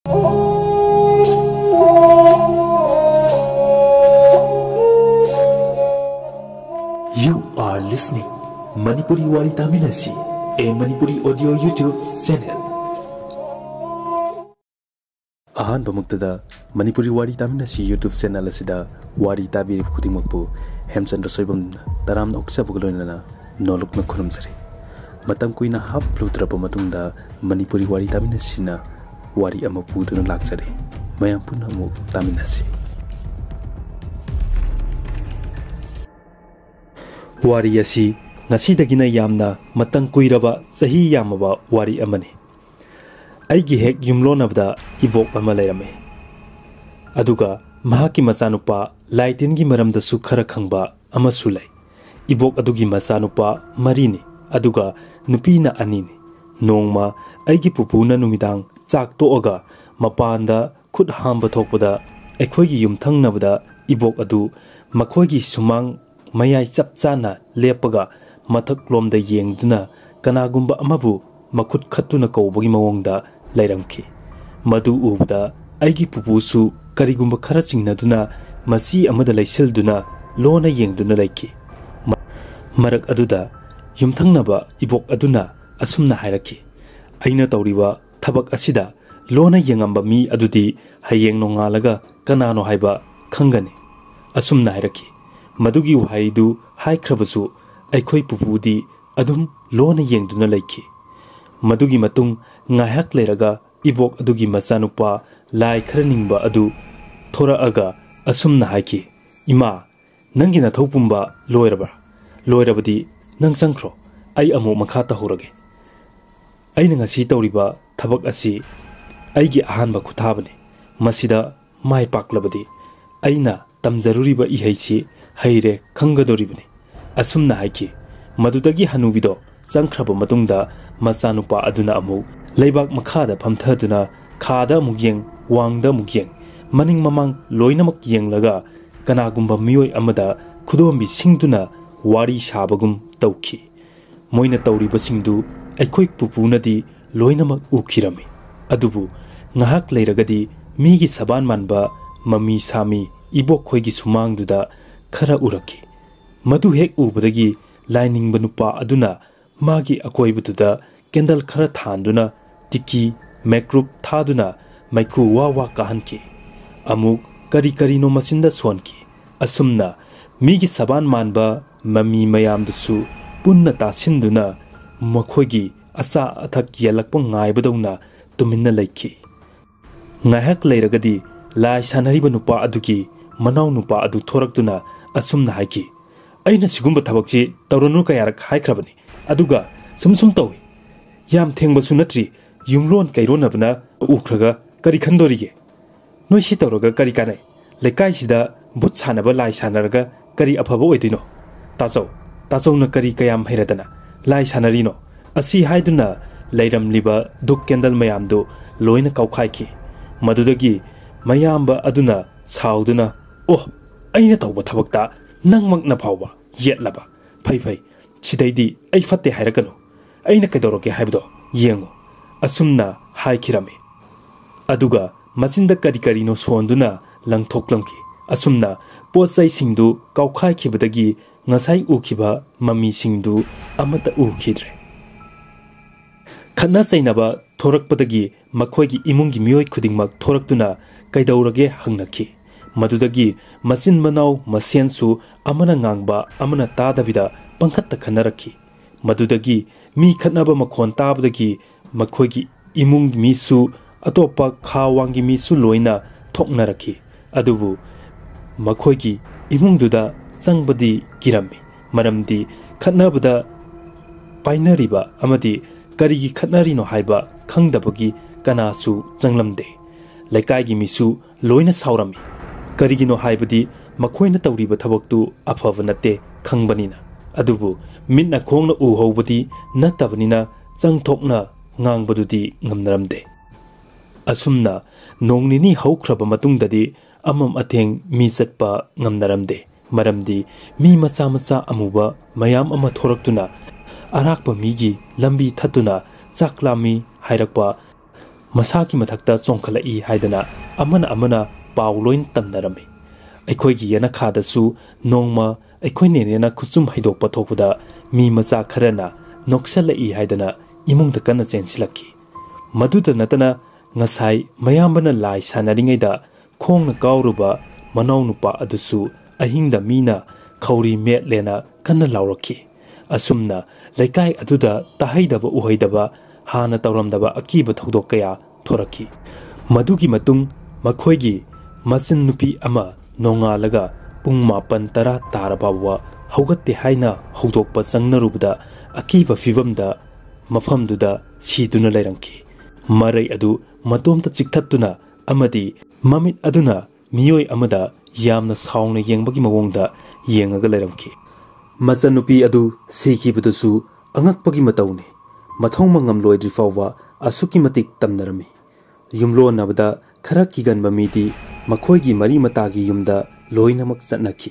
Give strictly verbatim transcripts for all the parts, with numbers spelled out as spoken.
You are listening Manipuri Wari Taminasi, a Manipuri audio YouTube channel. ꯑꯍꯥꯟꯕꯃꯛꯇꯗ Manipuri ꯋꯥꯔꯤ ꯇꯥꯃꯤꯟꯅꯁꯤ YouTube channel ꯑꯁꯤꯗ ꯋꯥꯔꯤ ꯇꯥꯕꯤꯔꯤꯕ ꯈꯨꯗꯤꯡꯃꯛꯄꯨ ꯍꯦꯝꯆꯟꯗ꯭ꯔ ꯁꯣꯏꯕꯝꯅ ꯇꯔꯥꯝꯅ ꯑꯣꯛꯆꯕꯒ ꯂꯣꯏꯅꯅ ꯅꯣꯂꯨꯛꯅ ꯈꯨꯔꯨꯝꯖꯔꯤ꯫ ꯃꯇꯝ ꯀꯨꯏꯅ ꯍꯥꯞꯂꯨꯗ꯭ꯔꯕ ꯃꯇꯨꯡꯗ ꯃꯅꯤꯄꯨꯔꯤ ꯋꯥꯔꯤ ꯇꯥꯃꯤꯟꯅꯁꯤꯅ ꯋꯥꯔꯤ ꯑꯃ ꯄꯨꯗꯨꯅ ꯂꯥꯛꯆꯔꯤ꯫ ꯃꯌꯥꯝ ꯄꯨꯟꯅ ꯑꯃꯨꯛ ꯇꯥꯃꯤꯟꯅꯁꯤ꯫ ꯋꯥꯔꯤ ꯑꯁꯤ ꯉꯁꯤꯗꯒꯤꯅ ꯌꯥꯝꯅ ꯃꯇꯝ ꯀꯨꯏꯔꯕ, ꯆꯍꯤ ꯌꯥꯝꯃꯕ ꯋꯥꯔꯤ ꯑꯃꯅꯤ꯫ ꯑꯩꯒꯤ ꯍꯦꯛ ꯌꯨꯝꯂꯣꯟꯅꯕꯗ ꯏꯕꯣꯛ ꯑꯃ ꯂꯩꯔꯝꯃꯤ꯫ ꯑꯗꯨꯒ ꯃꯍꯥꯛꯀꯤ ꯃꯆꯥꯅꯨꯄꯥ ꯂꯥꯏ ꯇꯤꯟꯒꯤ ꯃꯔꯝꯗꯁꯨ ꯈꯔ ꯈꯪꯕ ꯑꯃꯁꯨ ꯂꯩ꯫ ꯏꯕꯣꯛ ꯑꯗꯨꯒꯤ ꯃꯆꯥꯅꯨꯄꯥ ꯃꯔꯤꯅꯤ, ꯑꯗꯨꯒ ꯅꯨꯄꯤꯅ ꯑꯅꯤꯅꯤ꯫ ꯅꯣꯡꯃ ꯑꯩꯒꯤ ꯄꯨꯄꯨꯅ ꯅꯨꯃꯤꯗꯥꯡ ꯆꯥꯛ ꯇꯣꯛꯑꯒ ꯃꯄꯥꯟꯗ ꯈꯨꯠ ꯍꯥꯝꯕ ꯊꯣꯛꯄꯗ, ꯑꯩꯈꯣꯏꯒꯤ ꯌꯨꯝꯊꯪꯅꯕꯗ ꯏꯕꯣꯛ ꯑꯗꯨ ꯃꯈꯣꯏꯒꯤ ꯁꯨꯃꯥꯡ ꯃꯌꯥꯏ ꯆꯞ ꯆꯥꯅ ꯂꯦꯞꯄꯒ ꯃꯊꯛꯂꯣꯝꯗ ꯌꯦꯡꯗꯨꯅ ꯀꯅꯥꯒꯨꯝꯕ ꯑꯃꯕꯨ ꯃꯈꯨꯠ ꯈꯠꯇꯨꯅ ꯀꯧꯕꯒꯤ ꯃꯑꯣꯡꯗ ꯂꯩꯔꯝꯈꯤ꯫ ꯃꯗꯨ ꯎꯕꯗ ꯑꯩꯒꯤ ꯄꯨꯄꯨꯁꯨ ꯀꯔꯤꯒꯨꯝꯕ ꯈꯔ ꯆꯤꯡꯅꯗꯨꯅ ꯃꯆꯤ ꯑꯃꯗ ꯂꯩꯁꯤꯜꯗꯨꯅ ꯂꯣꯟꯅ ꯌꯦꯡꯗꯨꯅ ꯂꯩꯈꯤ꯫ ꯃ-, ꯃꯔꯛ ꯑꯗꯨꯗ ꯌꯨꯝꯊꯪꯅꯕ ꯏꯕꯣꯛ ꯑꯗꯨꯅ ꯑꯁꯨꯝꯅ ꯍꯥꯏꯔꯛꯈꯤ, "ꯑꯩꯅ ꯇꯧꯔꯤꯕ ꯊꯕꯛ ꯑꯁꯤꯗ ꯂꯣꯟꯅ ꯌꯦꯡꯉꯝꯕ ꯃꯤ ꯑꯗꯨꯗꯤ ꯍꯌꯦꯡ ꯅꯣꯡꯉꯥꯜꯂꯒ ꯀꯅꯥꯅꯣ ꯍꯥꯏꯕ ꯈꯪꯒꯅꯤ," ꯑꯁꯨꯝꯅ ꯍꯥꯏꯔꯛꯈꯤ꯫ ꯃꯗꯨꯒꯤ ꯋꯥꯍꯩꯗꯨ ꯍꯥꯏꯈ꯭ꯔꯕꯁꯨ ꯑꯩꯈꯣꯏ ꯄꯨꯄꯨꯗꯤ ꯑꯗꯨꯝ ꯂꯣꯟꯅ ꯌꯦꯡꯗꯨꯅ ꯂꯩꯈꯤ꯫ ꯃꯗꯨꯒꯤ ꯃꯇꯨꯡ ꯉꯥꯏꯍꯥꯛ ꯂꯩꯔꯒ ꯏꯕꯣꯛ ꯑꯗꯨꯒꯤ ꯃꯆꯥꯅꯨꯄꯥ ꯂꯥꯏ ꯈꯔ ꯅꯤꯡꯕ ꯑꯗꯨ ꯊꯣꯔꯛꯑꯒ ꯑꯁꯨꯝꯅ ꯍꯥꯏꯈꯤ, "ꯏꯃꯥ, ꯅꯪꯒꯤ ꯅꯊꯧ ꯄꯨꯝꯕ ꯂꯣꯏꯔꯕ꯭ꯔꯥ? ꯂꯣꯏꯔꯕꯗꯤ ꯅꯪ ꯆꯪꯈ꯭ꯔꯣ, ꯑꯩ ꯑꯃꯨꯛ ꯃꯈꯥ ꯇꯧꯍꯧꯔꯒꯦ꯫ ꯑꯩꯅ ꯉꯁꯤ ꯇꯧꯔꯤꯕ ꯊꯕꯛ ꯑꯁꯤ ꯑꯩꯒꯤ ꯑꯍꯥꯟꯕ ꯈꯨꯊꯥꯕꯅꯤ꯫ ꯃꯁꯤꯗ ꯃꯥꯏ ꯄꯥꯛꯂꯕꯗꯤ ꯑꯩꯅ ꯇꯝꯖꯔꯨꯔꯤꯕ ꯏꯍꯩꯁꯤ ꯍꯩꯔꯦ ꯈꯪꯒꯗꯧꯔꯤꯕꯅꯤ," ꯑꯁꯨꯝꯅ ꯍꯥꯏꯈꯤ꯫ ꯃꯗꯨꯗꯒꯤ ꯍꯅꯨꯕꯤꯗꯣ ꯆꯪꯈ꯭ꯔꯕ ꯃꯇꯨꯡꯗ ꯃꯆꯥꯅꯨꯄꯥ ꯑꯗꯨꯅ ꯑꯃꯨꯛ ꯂꯩꯕꯥꯛ ꯃꯈꯥꯗ ꯐꯝꯊꯗꯨꯅ ꯈꯥꯗ ꯑꯃꯨꯛ ꯌꯦꯡ, ꯋꯥꯡꯗ ꯑꯃꯨꯛ ꯌꯦꯡ, ꯃꯅꯤꯡ ꯃꯃꯥꯡ ꯂꯣꯏꯅꯃꯛ ꯌꯦꯡꯂꯒ ꯀꯅꯥꯒꯨꯝꯕ ꯃꯤꯑꯣꯏ ꯑꯃꯗ ꯈꯨꯗꯣꯝꯕꯤ ꯁꯤꯡꯗꯨꯅ ꯋꯥꯔꯤ ꯁꯥꯕꯒꯨꯝ ꯇꯧꯈꯤ꯫ ꯃꯣꯏꯅ ꯇꯧꯔꯤꯕꯁꯤꯡꯗꯨ ꯑꯩꯈꯣꯏ ꯄꯨꯄꯨꯅꯗꯤ ꯂꯣꯏꯅꯃꯛ ꯎꯈꯤꯔꯝꯃꯤ꯫ ꯑꯗꯨꯕꯨ ꯉꯥꯏꯍꯥꯛ ꯂꯩꯔꯒꯗꯤ ꯃꯤꯒꯤ ꯁꯕꯥꯟ ꯃꯥꯟꯕ ꯃꯃꯤ ꯁꯥꯃꯤ ꯏꯕꯣꯛꯈꯣꯏꯒꯤ ꯁꯨꯃꯥꯡꯗꯨꯗ ꯈꯔ ꯎꯔꯛꯈꯤ꯫ ꯃꯗꯨ ꯍꯦꯛ ꯎꯕꯗꯒꯤ ꯂꯥꯏꯅꯤꯡꯕ ꯅꯨꯄꯥ ꯑꯗꯨꯅ ꯃꯥꯒꯤ ꯑꯀꯣꯏꯕꯗꯨꯗ ꯀꯦꯟꯗꯜ ꯈꯔ ꯊꯥꯟꯗꯨꯅ ꯇꯤꯀꯤ, ꯃꯩꯀ꯭ꯔꯨꯞ ꯊꯥꯗꯨꯅ ꯃꯩꯈꯨ ꯋꯥ ꯋꯥ ꯀꯥꯍꯟꯈꯤ꯫ ꯑꯃꯨꯛ ꯀꯔꯤ ꯀꯔꯤꯅꯣ ꯃꯆꯤꯟꯗ ꯁꯣꯟꯈꯤ꯫ ꯑꯁꯨꯝꯅ ꯃꯤꯒꯤ ꯁꯕꯥꯟ ꯃꯥꯟꯕ ꯃꯃꯤ ꯃꯌꯥꯝꯗꯨꯁꯨ ꯄꯨꯟꯅ ꯇꯥꯁꯤꯟꯗꯨꯅ ꯃꯈꯣꯏꯒꯤ ꯑꯆꯥ ꯑꯊꯛ ꯌꯦꯜꯂꯛꯄ ꯉꯥꯏꯕꯗꯧꯅ ꯇꯨꯃꯤꯟꯅ ꯂꯩꯈꯤ꯫ ꯉꯥꯏꯍꯥꯛ ꯂꯩꯔꯒꯗꯤ ꯂꯥꯏ ꯁꯥꯟꯅꯔꯤꯕ ꯅꯨꯄꯥ ꯑꯗꯨꯒꯤ ꯃꯅꯥꯎ ꯅꯨꯄꯥ ꯑꯗꯨ ꯊꯣꯔꯛꯇꯨꯅ ꯑꯁꯨꯝꯅ ꯍꯥꯏꯈꯤ, "ꯑꯩꯅ ꯁꯤꯒꯨꯝꯕ ꯊꯕꯛꯁꯤ ꯇꯧꯔꯅꯨ ꯀꯌꯥꯔꯛ ꯍꯥꯏꯈ꯭ꯔꯕꯅꯤ, ꯑꯗꯨꯒ ꯁꯨꯝ ꯁꯨꯝ ꯇꯧꯏ꯫ ꯌꯥꯝ ꯊꯦꯡꯕꯁꯨ ꯅꯠꯇ꯭ꯔꯤ, ꯌꯨꯝꯂꯣꯟ ꯀꯩꯔꯣꯟꯅꯕꯅ ꯎꯈ꯭ꯔꯒ ꯀꯔꯤ ꯈꯟꯗꯣꯔꯤꯒꯦ? ꯅꯣꯏ ꯁꯤ ꯇꯧꯔꯒ ꯀꯔꯤ ꯀꯥꯟꯅꯩ? ꯂꯩꯀꯥꯏꯁꯤꯗ ꯚꯨꯠ ꯁꯥꯟꯅꯕ ꯂꯥꯏ ꯁꯥꯟꯅꯔꯒ ꯀꯔꯤ ꯑꯐꯕ ꯑꯣꯏꯗꯣꯏꯅꯣ? ꯇꯥꯆꯧ, ꯇꯥꯆꯧꯅ ꯀꯔꯤ ꯀꯌꯥꯝ ꯍꯩꯔꯗꯅ ꯂꯥꯏ ꯁꯥꯟꯅꯔꯤꯅꯣ?" ꯑꯁꯤ ꯍꯥꯏꯗꯨꯅ ꯂꯩꯔꯝꯂꯤꯕ ꯙꯨꯛ ꯀꯦꯟꯗꯜ ꯃꯌꯥꯝꯗꯨ ꯂꯣꯏꯅ ꯀꯥꯎꯈꯥꯏꯈꯤ꯫ ꯃꯗꯨꯗꯒꯤ ꯃꯌꯥꯝꯕ ꯑꯗꯨꯅ ꯁꯥꯎꯗꯨꯅ, "ꯑꯣ, ꯑꯩꯅ ꯇꯧꯕ ꯊꯕꯛꯇ ꯅꯪꯃꯛꯅ ꯐꯥꯎꯕ ꯌꯦꯠꯂꯕ? ꯐꯩ ꯐꯩ, ꯁꯤꯗꯩꯗꯤ ꯑꯩ ꯐꯠꯇꯦ ꯍꯥꯏꯔꯛꯀꯅꯨ꯫ ꯑꯩꯅ ꯀꯩꯗꯧꯔꯒꯦ ꯍꯥꯏꯕꯗꯣ ꯌꯦꯡꯉꯨ"꯫ ꯑꯁꯨꯝꯅ ꯍꯥꯏꯈꯤꯔꯝꯃꯤ꯫ ꯑꯗꯨꯒ ꯃꯆꯤꯟꯗ ꯀꯔꯤ ꯀꯔꯤꯅꯣ ꯁꯣꯟꯗꯨꯅ ꯂꯪꯊꯣꯛꯂꯝꯈꯤ꯫ ꯑꯁꯨꯝꯅ ꯄꯣꯠ ꯆꯩꯁꯤꯡꯗꯨ ꯀꯥꯎꯈꯥꯏꯈꯤꯕꯗꯒꯤ ꯉꯁꯥꯏ ꯎꯈꯤꯕ ꯃꯃꯤꯁꯤꯡꯗꯨ ꯑꯃꯠꯇ ꯎꯈꯤꯗ꯭ꯔꯦ꯫ ꯈꯠꯅ ꯆꯩꯅꯕ ꯊꯣꯔꯛꯄꯗꯒꯤ ꯃꯈꯣꯏꯒꯤ ꯏꯃꯨꯡꯒꯤ ꯃꯤꯑꯣꯏ ꯈꯨꯗꯤꯡꯃꯛ ꯊꯣꯔꯛꯇꯨꯅ ꯀꯩꯗꯧꯔꯒꯦ ꯍꯪꯅꯈꯤ꯫ ꯃꯗꯨꯗꯒꯤ ꯃꯆꯤꯟ ꯃꯅꯥꯎ ꯃꯁꯦꯟꯁꯨ ꯑꯃꯅ ꯉꯥꯡꯕ ꯑꯃꯅ ꯇꯥꯗꯕꯤꯗ ꯄꯪꯈꯠꯇ ꯈꯟꯅꯔꯛꯈꯤ꯫ ꯃꯗꯨꯗꯒꯤ ꯃꯤ ꯈꯠꯅꯕ ꯃꯈꯣꯟ ꯇꯥꯕꯗꯒꯤ ꯃꯈꯣꯏꯒꯤ ꯏꯃꯨꯡ ꯃꯤꯁꯨ, ꯑꯇꯣꯞꯄ ꯈꯥ ꯋꯥꯡꯒꯤ ꯃꯤꯁꯨ ꯂꯣꯏꯅ ꯊꯣꯛꯅꯔꯛꯈꯤ꯫ ꯑꯗꯨꯕꯨ ꯃꯈꯣꯏꯒꯤ ꯏꯃꯨꯡꯗꯨꯗ ꯆꯪꯕꯗꯤ ꯀꯤꯔꯝꯃꯤ, ꯃꯔꯝꯗꯤ ꯈꯠꯅꯕꯗ ꯄꯥꯏꯅꯔꯤꯕ ꯑꯃꯗꯤ ꯀꯔꯤꯒꯤ ꯈꯠꯅꯔꯤꯅꯣ ꯍꯥꯏꯕ ꯈꯪꯗꯕꯒꯤ ꯀꯅꯥꯁꯨ ꯆꯪꯂꯝꯗꯦ꯫ ꯂꯩꯀꯥꯏꯒꯤ ꯃꯤꯁꯨ ꯂꯣꯏꯅ ꯁꯥꯎꯔꯝꯃꯤ꯫ ꯀꯔꯤꯒꯤꯅꯣ ꯍꯥꯏꯕꯗꯤ ꯃꯈꯣꯏꯅ ꯇꯧꯔꯤꯕ ꯊꯕꯛꯇꯨ ꯑꯐꯕ ꯅꯠꯇꯦ ꯈꯪꯕꯅꯤꯅ꯫ ꯑꯗꯨꯕꯨ ꯃꯤꯠꯅ ꯈꯣꯡꯅ ꯎꯍꯧꯕꯗꯤ ꯅꯠꯇꯕꯅꯤꯅ ꯆꯪꯊꯣꯛꯅ ꯉꯥꯡꯕꯗꯨꯗꯤ ꯉꯝꯅꯔꯝꯗꯦ꯫ ꯑꯁꯨꯝꯅ ꯅꯣꯡ ꯅꯤꯅꯤ ꯍꯧꯈ꯭ꯔꯕ ꯃꯇꯨꯡꯗꯗꯤ ꯑꯃꯝ ꯑꯊꯦꯡ ꯃꯤ ꯆꯠꯄ ꯉꯝꯅꯔꯝꯗꯦ꯫ ꯃꯔꯝꯗꯤ ꯃꯤ ꯃꯆꯥ ꯃꯆꯥ ꯑꯃꯨꯕ ꯃꯌꯥꯝ ꯑꯃ ꯊꯣꯔꯛꯇꯨꯅ ꯑꯔꯥꯛꯄ ꯃꯤꯒꯤ ꯂꯝꯕꯤ ꯊꯠꯇꯨꯅ ꯆꯥꯛ ꯂꯥꯝꯃꯤ ꯍꯥꯏꯔꯛꯄ, ꯃꯁꯥꯒꯤ ꯃꯊꯛꯇ ꯆꯣꯡꯈꯠꯂꯛꯏ ꯍꯥꯏꯗꯅ ꯑꯃꯅ ꯑꯃꯅ ꯄꯥꯎ ꯂꯣꯏꯅ ꯇꯝꯅꯔꯝꯃꯤ꯫ ꯑꯩꯈꯣꯏꯒꯤ ꯌꯦꯅꯈꯥꯗꯁꯨ ꯅꯣꯡꯃ ꯑꯩꯈꯣꯏ ꯅꯦꯅꯦꯅ ꯈꯨꯆꯨꯝ ꯍꯩꯗꯣꯛꯄ ꯊꯣꯛꯄꯗ ꯃꯤ ꯃꯆꯥ ꯈꯔꯅ ꯅꯣꯛꯁꯜꯂꯛꯏ ꯍꯥꯏꯗꯅ ꯏꯃꯨꯡꯗ ꯀꯟꯅ ꯆꯦꯟꯁꯤꯜꯂꯛꯈꯤ꯫ ꯃꯗꯨꯇ ꯅꯠꯇꯅ ꯉꯁꯥꯏ ꯃꯌꯥꯝꯕꯅ ꯂꯥꯏ ꯁꯥꯟꯅꯔꯤꯉꯩꯗ ꯈꯣꯡꯅ ꯀꯥꯎꯔꯨꯕ ꯃꯅꯥꯎꯅꯨꯄꯥ ꯑꯗꯨꯁꯨ ꯑꯍꯤꯡꯗ ꯃꯤꯅ ꯈꯧꯔꯤ ꯃꯦꯠꯂꯦꯅ ꯀꯟꯅ ꯂꯥꯎꯔꯛꯈꯤ꯫ ꯑꯁꯨꯝꯅ ꯂꯩꯀꯥꯏ ꯑꯗꯨꯗ ꯇꯥꯍꯩꯗꯕ ꯎꯍꯩꯗꯕ ꯍꯥꯟꯅ ꯇꯧꯔꯝꯗꯕ ꯑꯀꯤꯕ ꯊꯧꯗꯣꯛ ꯀꯌꯥ ꯊꯣꯔꯛꯈꯤ꯫ ꯃꯗꯨꯒꯤ ꯃꯇꯨꯡ ꯃꯈꯣꯏꯒꯤ ꯃꯆꯟꯅꯨꯄꯤ ꯑꯃ ꯅꯣꯡꯉꯥꯜꯂꯒ ꯄꯨꯡ ꯃꯥꯄꯟ ꯇꯔꯥ ꯇꯥꯔ ꯐꯥꯎꯕ ꯍꯧꯒꯠꯇꯦ ꯍꯥꯏꯅ ꯍꯧꯗꯣꯛꯄ ꯆꯪꯅꯔꯨꯕꯗ ꯑꯀꯤꯕ ꯐꯤꯕꯝꯗ ꯃꯐꯝꯗꯨꯗ ꯁꯤꯗꯨꯅ ꯂꯩꯔꯝꯈꯤ꯫ ꯃꯔꯩ ꯑꯗꯨ ꯃꯇꯣꯝꯇ ꯆꯤꯛꯊꯠꯇꯨꯅ ꯑꯃꯗꯤ ꯃꯃꯤꯠ ꯑꯗꯨꯅ ꯃꯤꯑꯣꯏ ꯑꯃꯗ ꯌꯥꯝꯅ ꯁꯥꯎꯅ ꯌꯦꯡꯕꯒꯤ ꯃꯑꯣꯡꯗ ꯌꯦꯡꯉꯒ ꯂꯩꯔꯝꯈꯤ꯫ ꯃꯆꯟꯅꯨꯄꯤ ꯑꯗꯨ ꯁꯤꯈꯤꯕꯗꯨꯁꯨ ꯑꯉꯛꯄꯒꯤ ꯃꯇꯧꯅꯤ꯫ ꯃꯊꯧ ꯃꯉꯝ ꯂꯣꯏꯗ꯭ꯔꯤ ꯐꯥꯎꯕ ꯑꯁꯨꯛꯀꯤ ꯃꯇꯤꯛ ꯇꯝꯅꯔꯝꯃꯤ꯫ ꯌꯨꯝꯂꯣꯟꯅꯕꯗ ꯈꯔ ꯀꯤꯒꯟꯕ ꯃꯤꯗꯤ ꯃꯈꯣꯏꯒꯤ ꯃꯔꯤ ꯃꯇꯥꯒꯤ ꯌꯨꯝꯗ ꯂꯣꯏꯅꯃꯛ ꯆꯠꯅꯈꯤ꯫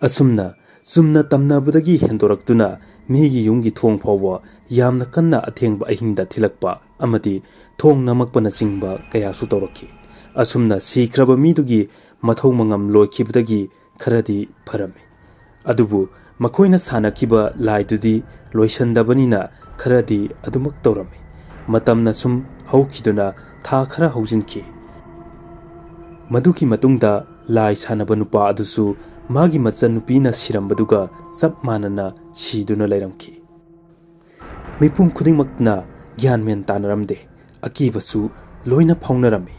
ꯑꯁꯨꯝꯅ ꯆꯨꯝꯅ ꯇꯝꯅꯕꯗꯒꯤ ꯍꯦꯟꯗꯣꯔꯛꯇꯨꯅ ꯃꯤꯒꯤ ꯌꯨꯝꯒꯤ ꯊꯣꯡ ꯐꯥꯎꯕ ꯌꯥꯝꯅ ꯀꯟꯅ ꯑꯊꯦꯡꯕ ꯑꯍꯤꯡꯗ ꯊꯤꯜꯂꯛꯄ ꯑꯃꯗꯤ ꯊꯣꯡ ꯅꯝꯃꯛꯄꯅꯆꯤꯡꯕ ꯀꯌꯥꯁꯨ ꯇꯧꯔꯛꯈꯤ꯫ ꯑꯁꯨꯝꯅ ꯁꯤꯈ꯭ꯔꯕ ꯃꯤꯗꯨꯒꯤ ꯃꯊꯧ ꯃꯉꯝ ꯂꯣꯏꯈꯤꯕꯗꯒꯤ ꯈꯔꯗꯤ ꯐꯔꯝꯃꯤ꯫ ꯑꯗꯨꯕꯨ ꯃꯈꯣꯏꯅ ꯁꯥꯟꯅꯈꯤꯕ ꯂꯥꯏꯗꯨꯗꯤ ꯂꯣꯏꯁꯟꯗꯕꯅꯤꯅ ꯈꯔꯗꯤ ꯑꯗꯨꯃꯛ ꯇꯧꯔꯝꯃꯤ꯫ ꯃꯇꯝꯅ ꯁꯨꯝ ꯍꯧꯈꯤꯗꯨꯅ ꯊꯥ ꯈꯔ ꯍꯧꯖꯤꯟꯈꯤ꯫ ꯃꯗꯨꯒꯤ ꯃꯇꯨꯡꯗ ꯂꯥꯏ ꯁꯥꯟꯅꯕ ꯅꯨꯄꯥ ꯑꯗꯨꯁꯨ ꯃꯥꯒꯤ ꯃꯆꯟꯅꯨꯄꯤꯅ ꯁꯤꯔꯝꯕꯗꯨꯒ ꯆꯞ ꯃꯥꯟꯅꯅ ꯁꯤꯗꯨꯅ ꯂꯩꯔꯝꯈꯤ꯫ ꯃꯤꯄꯨꯝ ꯈꯨꯗꯤꯡꯃꯛꯅ ꯒ꯭ꯌꯥꯟ ꯃꯦꯟ ꯇꯥꯅꯔꯝꯗꯦ꯫ ꯑꯀꯤꯕꯁꯨ ꯂꯣꯏꯅ ꯐꯥꯎꯅꯔꯝꯃꯤ꯫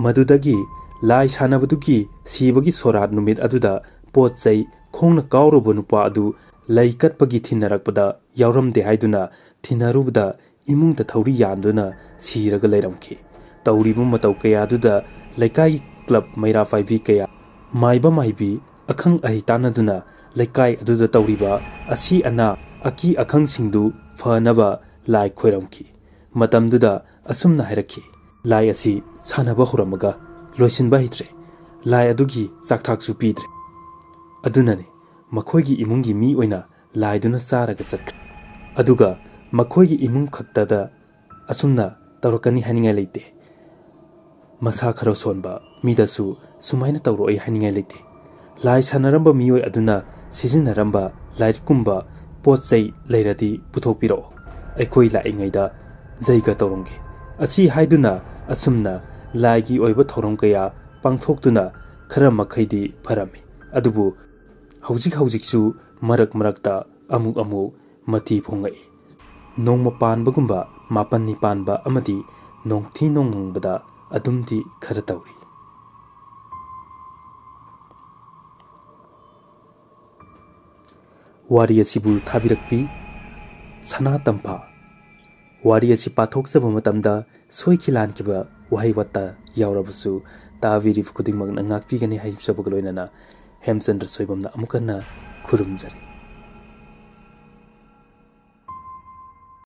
ꯃꯗꯨꯗꯒꯤ ꯂꯥꯏ ꯁꯥꯟꯅꯕꯗꯨꯒꯤ ꯁꯤꯕꯒꯤ ꯁꯣꯔꯥꯠ ꯅꯨꯃꯤꯠ ꯑꯗꯨꯗ ꯄꯣꯠ ꯆꯩ ꯈꯣꯡꯅ ꯀꯥꯎꯔꯨꯕ ꯅꯨꯄꯥ ꯑꯗꯨ ꯂꯩ ꯀꯠꯄꯒꯤ ꯊꯤꯟꯅꯔꯛꯄꯗ ꯌꯥꯎꯔꯝꯗꯦ ꯍꯥꯏꯗꯨꯅ ꯊꯤꯟꯅꯔꯨꯕꯗ ꯏꯃꯨꯡꯗ ꯊꯧꯔꯤ ꯌꯥꯟꯗꯨꯅ ꯁꯤꯔꯒ ꯂꯩꯔꯝꯈꯤ꯫ ꯇꯧꯔꯤꯕ ꯃꯇꯧ ꯀꯌꯥꯗꯨꯗ ꯂꯩꯀꯥꯏꯒꯤ ꯀ꯭ꯂꯕ ꯃꯩꯔꯥ ꯄꯥꯏꯕꯤ ꯀꯌꯥ, ꯃꯥꯏꯕ ꯃꯥꯏꯕꯤ, ꯑꯈꯪ ꯑꯍꯩ ꯇꯥꯟꯅꯗꯨꯅ ꯂꯩꯀꯥꯏ ꯑꯗꯨꯗ ꯇꯧꯔꯤꯕ ꯑꯁꯤ ꯑꯅꯥ, ꯑꯀꯤ ꯑꯈꯪꯁꯤꯡꯗꯨ ꯐꯅꯕ ꯂꯥꯏ ꯈꯣꯏꯔꯝꯈꯤ꯫ ꯃꯇꯝꯗꯨꯗ ꯑꯁꯨꯝꯅ ꯍꯥꯏꯔꯛꯈꯤ, "ꯂꯥꯏ ꯑꯁꯤ ꯁꯥꯟꯅꯕ ꯍꯧꯔꯝꯃꯒ ꯂꯣꯏꯁꯤꯟꯕ ꯍꯩꯇ꯭ꯔꯦ꯫ ꯂꯥꯏ ꯑꯗꯨꯒꯤ ꯆꯥꯛꯊꯥꯛꯁꯨ ꯄꯤꯗ꯭ꯔꯦ꯫ ꯑꯗꯨꯅꯅꯤ ꯃꯈꯣꯏꯒꯤ ꯏꯃꯨꯡꯒꯤ ꯃꯤ ꯑꯣꯏꯅ ꯂꯥꯏꯗꯨꯅ ꯆꯥꯔꯒ ꯆꯠꯈ꯭ꯔꯦ꯫ ꯑꯗꯨꯒ ꯃꯈꯣꯏꯒꯤ ꯏꯃꯨꯡ ꯈꯛꯇꯗ ꯑꯁꯨꯝꯅ ꯇꯧꯔꯛꯀꯅꯤ ꯍꯥꯏꯅꯤꯡꯉꯥꯏ ꯂꯩꯇꯦ꯫ ꯃꯁꯥ ꯈꯔ ꯁꯣꯟꯕ ꯃꯤꯗꯁꯨ ꯁꯨꯃꯥꯏꯅ ꯇꯧꯔꯛꯑꯣꯏ ꯍꯥꯏꯅꯤꯡꯉꯥꯏ ꯂꯩꯇꯦ꯫ ꯂꯥꯏ ꯁꯥꯟꯅꯔꯝꯕ ꯃꯤꯑꯣꯏ ꯑꯗꯨꯅ ꯁꯤꯖꯤꯟꯅꯔꯝꯕ ꯂꯥꯏꯔꯤꯛꯀꯨꯝꯕ ꯄꯣꯠ ꯆꯩ ꯂꯩꯔꯗꯤ ꯄꯨꯊꯣꯛꯄꯤꯔꯛꯑꯣ, ꯑꯩꯈꯣꯏ ꯂꯥꯛꯏꯉꯩꯗ ꯖꯩꯒ ꯇꯧꯔꯝꯒꯦ꯫ ꯑꯁꯤ ꯍꯥꯏꯗꯨꯅ ꯑꯁꯨꯝꯅ ꯂꯥꯏꯒꯤ ꯑꯣꯏꯕ ꯊꯧꯔꯝ ꯀꯌꯥ ꯄꯥꯡꯊꯣꯛꯇꯨꯅ ꯈꯔ ꯃꯈꯩꯗꯤ ꯐꯔꯝꯃꯤ꯫ ꯑꯗꯨꯕꯨ ꯍꯧꯖꯤꯛ ꯍꯧꯖꯤꯛꯁꯨ ꯃꯔꯛ ꯃꯔꯛꯇ ꯑꯃꯨꯛ ꯑꯃꯨꯛ ꯃꯊꯤ ꯐꯣꯡꯉꯛꯏ꯫ ꯅꯣꯡꯃ ꯄꯥꯟꯕꯒꯨꯝꯕ ꯃꯥꯄꯟꯅꯤ ꯄꯥꯟꯕ ꯑꯃꯗꯤ ꯅꯣꯡꯊꯤ ꯅꯣꯡꯃꯪꯕꯗ ꯑꯗꯨꯝꯗꯤ ꯈꯔ ꯇꯧꯔꯤ꯫ ꯋꯥꯔꯤ ꯑꯁꯤꯕꯨ ꯊꯥꯕꯤꯔꯛꯄꯤ ꯁꯅꯥ ꯇꯝꯐꯥ꯫ ꯋꯥꯔꯤ ꯑꯁꯤ ꯄꯥꯊꯣꯛꯆꯕ ꯃꯇꯝꯗ ꯁꯣꯏꯈꯤ ꯂꯥꯟꯈꯤꯕ ꯋꯥꯍꯩ ꯋꯥꯇꯥ ꯌꯥꯎꯔꯕꯁꯨ ꯇꯥꯕꯤꯔꯤꯕ ꯈꯨꯗꯤꯡꯃꯛꯅ ꯉꯥꯛꯄꯤꯒꯅꯤ ꯍꯥꯏꯖꯕꯒ ꯂꯣꯏꯅꯅ ꯍꯦꯝꯆꯟꯗ꯭ꯔ ꯁꯣꯏꯕꯝꯅ ꯑꯃꯨꯛ ꯍꯟꯅ ꯈꯨꯔꯨꯝꯖꯔꯤ꯫